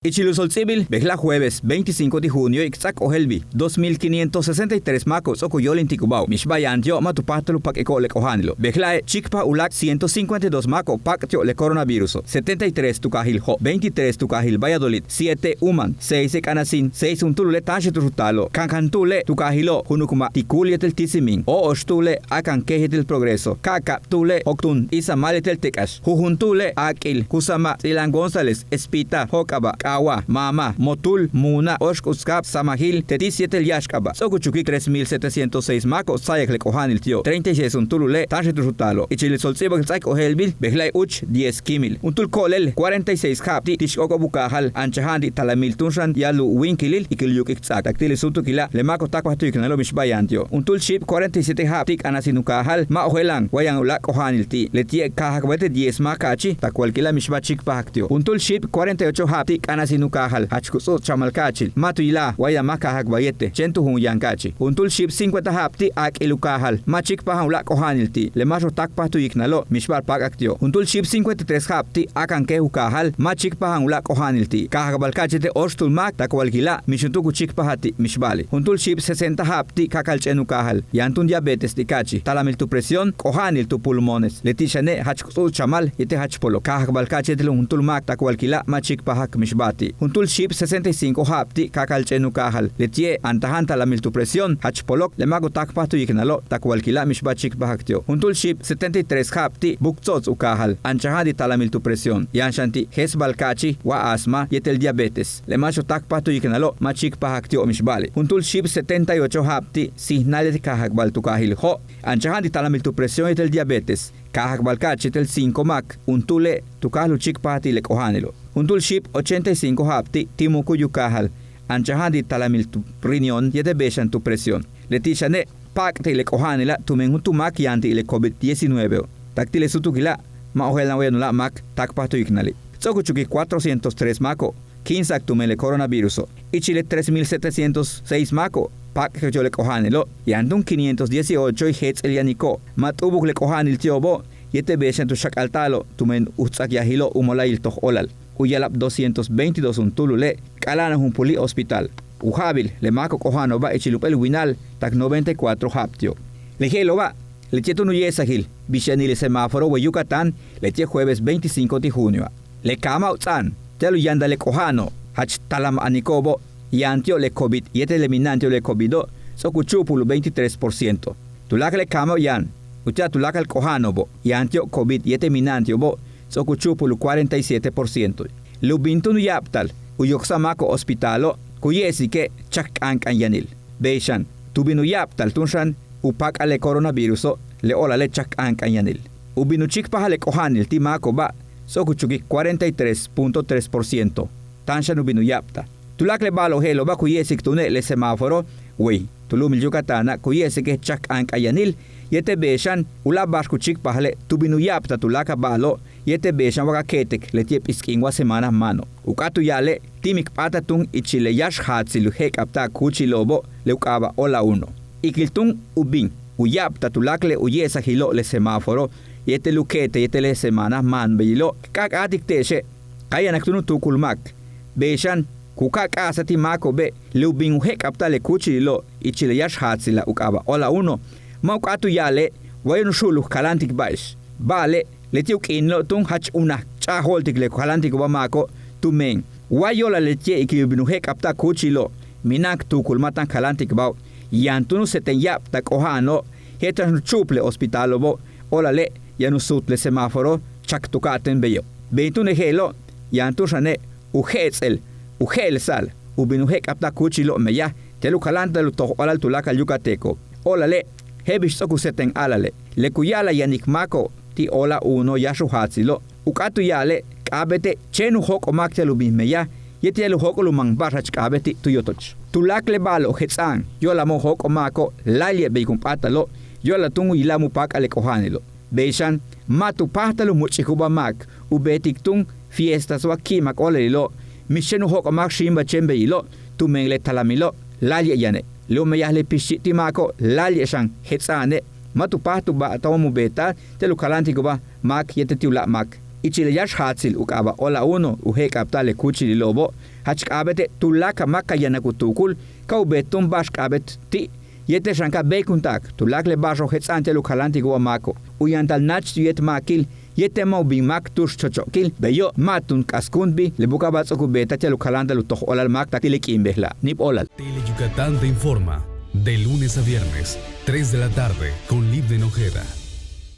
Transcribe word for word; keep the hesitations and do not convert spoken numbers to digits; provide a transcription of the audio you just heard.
Ichil u soltz'ibil, bejela' jueves veinticinco de junioe' k ts'áak k ojéeltbil dos mil quinientos sesenta y tres máako'ob ts'o'ok u yóolintikubao'ob mixba'al yaan ti'ob ma' tu páajtal u pak'iko'ob le k'oja'anilo'ob. Bejla'e' chíikpaj u láak' ciento cincuenta y dos máako'ob k pak' ti'ob le coronavíruso', setenta y tres tu kaajil Jo', veintitrés tu kaajil Valladolid, siete Umán, seise K'anasín, seis juntúul u le' táanxel tu xutaalo'ob. Kankantúul le' tu kaajilo'ob junuk ma' Ticul yéetel Tissimín, óoxtúul le' Akankéej yéetel Progreso, ka'aka'abtúul le' Joctún, Izamal yéetel Tekax, jujuntúul le' Aak'il, Kusamá, Ts'íilan González, Espita, Jóok'aba', K'aawaj, Maama, Motul, Muuna', Óoxk'uutzkaab, Samajil, Tetis yéetel Yáaxk'aba'. Ts'o'ok u chukik tres mil setecientos seis máako'ob k sáayak le k'oja'anil ti'ob, treinta y seis juntúul u le' táanxel tu xutaalo'ob. Ichil u soltz'iibal k ts'áak k ojéeltbil, bejla'e' úuch diez kíimil. Juntúul ko'olel cuarenta y seis ja'ab ti' tix k'óok'o'ob u kaajal anchaja'an ti' talamil túun xan ya'al u wíinkilil y k yuk'ik k ts'áak. Tak ti' le súutuk ila', le máako'ob táakpajto'ob u yiknalo'ob mixba'al yaan ti'ob. Juntúul xíib cuarenta y siete ja'ab ti' K'anasín u kaajal ma' ojéelan wa yaan u láak' k'oja'anil ti', leti'e' k káajak ba'yéetel diez máak ka'achi', tak walkila' mixba'al chíikpajak ti'ob. Juntúul xíib cuarenta y ocho ja'ab ti' K'anasín u kaajal jach ku ts'u'uts chamal ka'achil ma' tu yila'aj wa yaan máak k káajak ba'yéetel, chéen tu juum yaan ka'achi'. Juntúul xíib cincuenta ja'ab ti' Aak'il u kaajal ma' chíikpaja'an u láak' k'oja'anil ti', le máaxo'ob táakpajto'ob u yiknalo'ob mixba'al páak'ak ti'ob. Juntúul xíib cincuenta y tres ja'ab ti' Akankéej u kaajal ma' chíikpaja'an u láak' k'oja'anil ti', káajak ba'al ka'achil yéetel óoxtúul máak tak walkila' mix juntúul ku chíikpajal ti' mixba'ali'. Juntúul xíib sesenta ja'ab ti' Kakalch'éen u kaajal yaan túun diabetes ti' ka'achi', talamil tu presión, k'oja'anil tu pulmones, leti' xane' jach ku ts'u'uts chamal yéetel jach polok, káajak ba'al ka'achil yéetel juntúul máak tak walkila' ma' chíikpajak mixba'al ti'. Juntúul xíib sesenta y cinco ja'ab ti' Kakalch'éen u kaajal, leti'e' antaja'an talamil tu presión, jach polok, le máako'ob táakpajto'ob u yiknalo'ob tak walkila' mixba'al chíikpajak ti'ob. Juntúul xíib setenta y tres ja'ab ti' Buk Ts'o'ots u kaajal, anchaja'an ti' talamil tu presión, yaan xan ti' jets'bal ka'achi' wa asma yéetel diabetes, le máaxo'ob táakpajto'ob u yiknalo'ob ma' chíikpajak ti'ob mixba'ali'. Juntúul xíib setenta y ocho ja'ab ti' Sijnal yéetel Kaajakbal tu kaajil Jo', anchaja'an ti' talamil tu presión yéetel diabetes, káajak ba'al ka'achi' yéetel cinco máak juntúule' tu káajal u chíikpajal ti' le k'oja'anilo'. Juntúul xíib ochenta y cinco ja'ab ti' Timucuy u kaajal, anchaja'an ti' talamil tu riñón yéetel bey xan tu presión, leti' xane' páak' ti' le k'oja'anila' tumen juntúul máak yaan ti' le covid diecinueveo'. Tak ti' le súutukila' ma' ojéelan wa yaan u láak' máak táakpajto'ob u yiknali'. Ts'o'ok u chukik cuatrocientos tres máako'ob kíinsa'ak tumen le coronavíruso'. Ichil le tres mil setecientos seis máako'ob páak'ik ti'ob le k'oja'anilo', yaan túun quinientos dieciochoe' jets'el yaniko'ob ma' t'u'ubuk le k'oja'anil ti'obo' yéetel bey xan tu xak'alta'alo'ob tumen u ts'akyajilo' u mola'ayil toj óolal. U ya'ala'ab doscientos veintidós juntúul u le' k'ala'ano'ob jump'úul hospital. U ja'abil le máako'ob k'oja'ano'oba' ichil jump'éel winal tak noventa y cuatro ja'ab ti'ob. Le je'elo'oba' leti'e' túun u ye'esajil bix yanil le semáforo wey Yucatán leti'e' jueves veinticinco ti' junioa'. Le kaama' u ts'a'an ti'al u yantal le k'oja'ano'ob jach talam aniko'obo' yaan ti'ob le covid yéetel le mina'an ti'ob le covido' ts'o'ok u chu'upul u veintitrés por ciento. Tuláakal le kaama' yaan uti'al tuláakal k'oja'ano'obo' yaan ti'ob covid yéetel mina'an ti'obo' ts'o'ok u chu'upul u cuarenta y siete por ciento. Le u bin túun u ya'abtal u yoksa'al máako'ob hospitalo' ku ye'esike' chak k'áank'an yanil. Bey xan tu bin u ya'abtal túun xan u páak'al le coronavíruso' le o'olale' chak k'áank'an yanil. U bin u chíikpajal le k'oja'anil ti' máako'oba' ts'o'ok u chukik cuarenta y tres punto tres por ciento táan xan u bin u ya'abtal. Tuláakal le ba'alo'ob je'elo'oba' ku ye'esik túune' le semáforo wey tu lu'umil Yucatána' ku ye'esike' chak k'áank'an yanil yéetel bey xan u láak' ba'ax ku chíikpajale' tu bin u ya'abtal tuláakal ba'alo' yéetel bey xan wa ka ke'etik leti'e' p'is k'iin wa semana máano'. U k'áat u ya'ale' ti' min k p'áatal túun ichil le yáax jaatsil u je'ek'abta'al kúuchilo'obo' le u k'aaba' Ola uno. Ikil túun u bin u ya'abtal tuláakal le u ye'esajilo'ob le semáforo yéetel u ke'etik yéetel le semana máan beyilo', ka k'áatik te'exe' ka yanak túun u tuukul máak. Bey xan ku ka'a k'a'ajsa'al ti' máako'obe' le u bin u je'ek'abta'al le kúuchililo' ichil le yáax jaatsila' u k'aaba' Ola uno. Ma' u k'áat u ya'ale' wa yaan u xu'ulul kaláantik ba'ax. Ba'ale' leti' u k'iinilo'ob túun jach unaj ch'a'ajo'oltik le kaláantiko'oba' máako' tumen wa yo'olal leti'e' ikil u bin u je'ek'abta'al kúuchilo' mina'an k tuukul máan táan kaláantikbao', yaan túun u seten ya'abtal k'oja'ano' je'el táan xan u chu'upul le hospitalo'obo', o'olale' yaan u suut le semáforo chak tu ka'atéen beyo'. Bey túune' je'elo' yaan túun xane' u je'ets'el u je'elsa'al u bin u je'ek'abta'al kúuchilo' meyaj ti'al u kaláanta'al u toj óolal tuláakal yucateco. O'olale' je'el bix ts'o'ok u seten a'alale' le ku ya'ala'al yanik máako'ob ti' Ola uno yáax u jaatsilo'. U k'áat u ya'ale' k'a'abéete' chéen u jóok'ol máak ti'al u bin meyaj yéetel u jóok'ol u man ba'ax jach k'a'abéet ti' tu yotoch. Tuláakal le ba'alo'ob jets'a'an yo'olal ma' u jóok'ol máako' láayli'e' bey kun p'áatalo' yo'olal túun u yila'al ma' u páak'al le k'oja'anilo'. Bey xan ma' tu páajtal u múuch'ikubáa máak u beetik túun fiestas wa ki'imak óolalilo' mix chéen u jóok'ol máak xíimbal chéen beyilo' tumen le talamilo' láayli'e' yane'. Le u meyaj le pixchi' ti' máako' láayli'e' xan jets'a'ane' ma' tu páajtal u ba'atal wa mu beeta'al ti'al u kaláantiko'oba' máak yéetel ti' u láak' máak. Ichil le yáax jaatsil u k'aaba' Ola Uno u je'ek'abta'al le kúuchililo'obo', jach k'a'abéete' tuláakal máak ka yanak u tuukul ka u beet túun ba'ax k'a'abéet ti', yéetel xan ka béeykunta'ak tuláakal le ba'axo'ob jets'a'an ti'al u kaláantiko'ob a máako', u yantal náach tu yéet máakil yéetel ma' u bin máak tu'ux chocho'okil. Beyo' ma' túun k'askúuntbil le buka'aj ba'ax ts'o'ok u beeta'al ti'al u kaláanta'al u toj óolal máak tak ti' le k'iin bejela'. Níib óolal. Tele Yucatán te informa de lunes a viernes, tres de la tarde, con Livden Ojeda.